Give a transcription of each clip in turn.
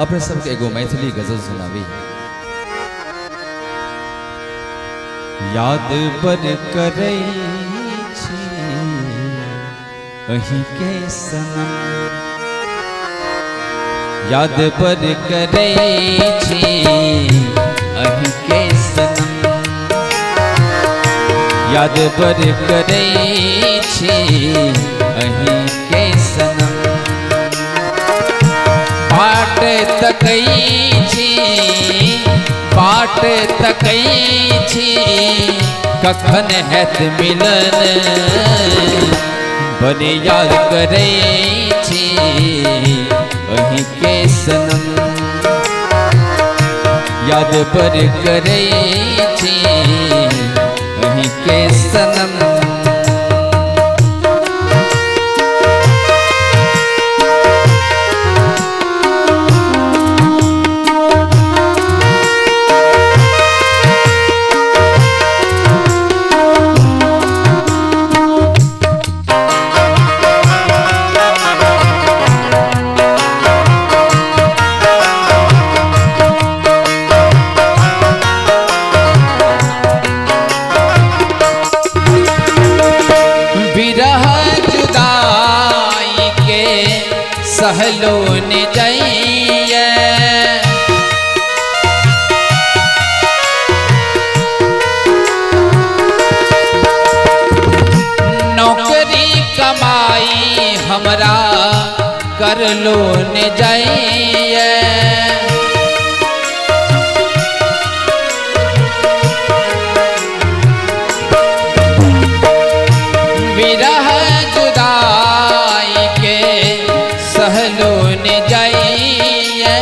अपने सबके एगो मैथिली गजल सुनावी। याद पर करै छी अहीं के सनम, याद पर करै छी अहीं के सनम, याद पर करै छी अहीं के सनम। बाट तकै छी, बाट तकै छी, कखन हैत मिलन, बने याद करै छी अहीं के सनम। याद पर करै छी अहीं के सनम। विरह जुदाई के सहलो न जाइए, नौकरी कमाई हमरा कर लो न जाइए। विरह जुदाई के सहलो न जाइए,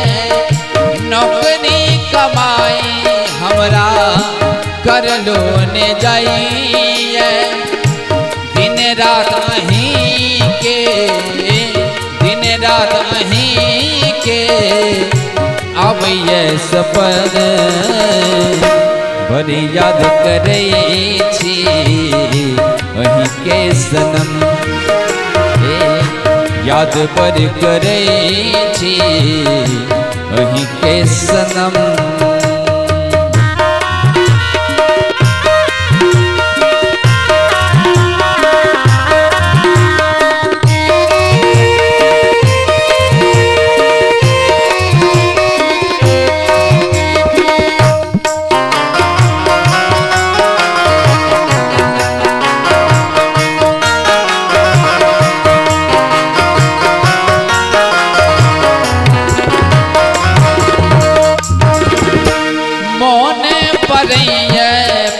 नौकरी कमाई हमरा कर लो न जाइए। दिन रात अहीं के, दिन रात अहीं के आबैये सपन, बड़ी याद करै छी अहीं के सनम। याद पर करै छी अहीं के सनम।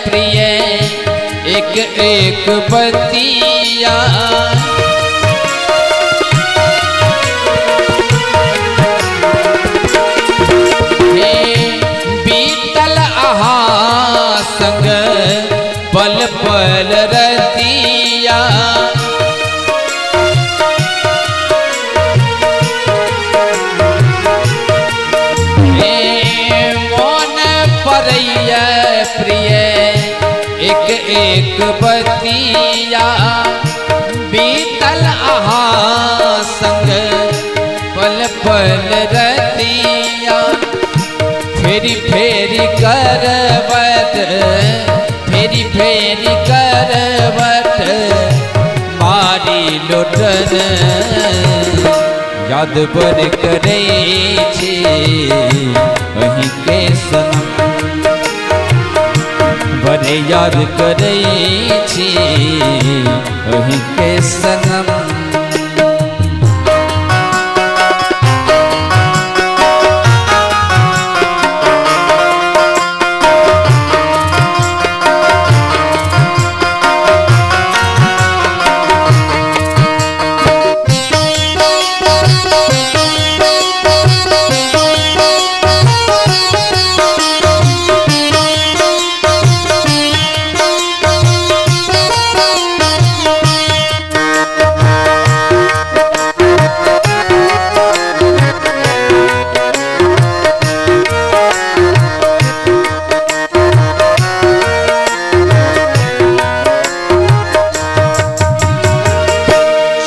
प्रिय एक एक बतिया, हे बीतल अहाँ संग पल पल रतिया। हे मोन परैया प्रिय एक एक बतिया, बीतल अहाँ संग पल पल रतिया। फेरी फेरी करवट, फेरी फेरी करवट मारी लोटन, याद पर करै छी अहीं के सनम। बड़े याद करै छी अहीं के सनम।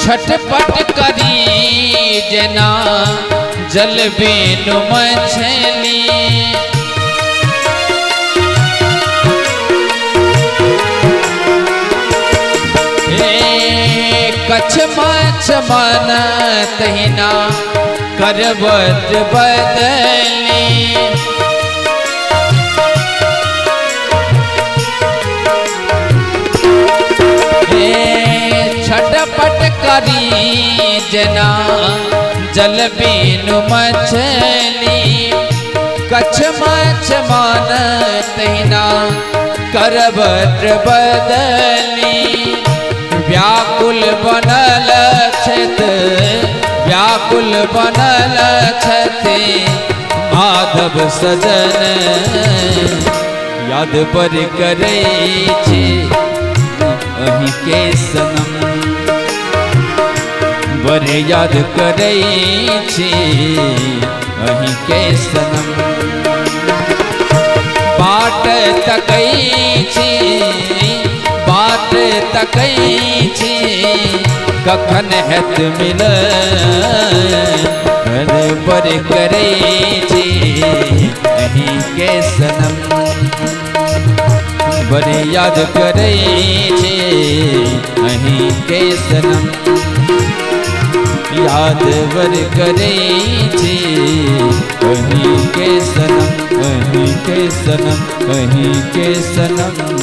छटपट करी जना जल बिनु मछली। कछ मछ मन तहिना करवट बदली। छटपट करी जना जल बिनु मछली। कछ मछ मन तहिना करवट बदली। व्याकुल बनल छथि, व्याकुल बनल छथि माधव सजन। याद पर करै छी अहीं के सनम, बड़ याद करै छी अहीं के सनम। बाट तकै छी, बाट तकै छी कखन हेत मिलन। बड़ करै छी अहीं के सनम, बड़ याद करै छी अहीं के सनम। याद बड़ करै छी अहीं के सनम, अहीं के सनम, अहीं के सनम।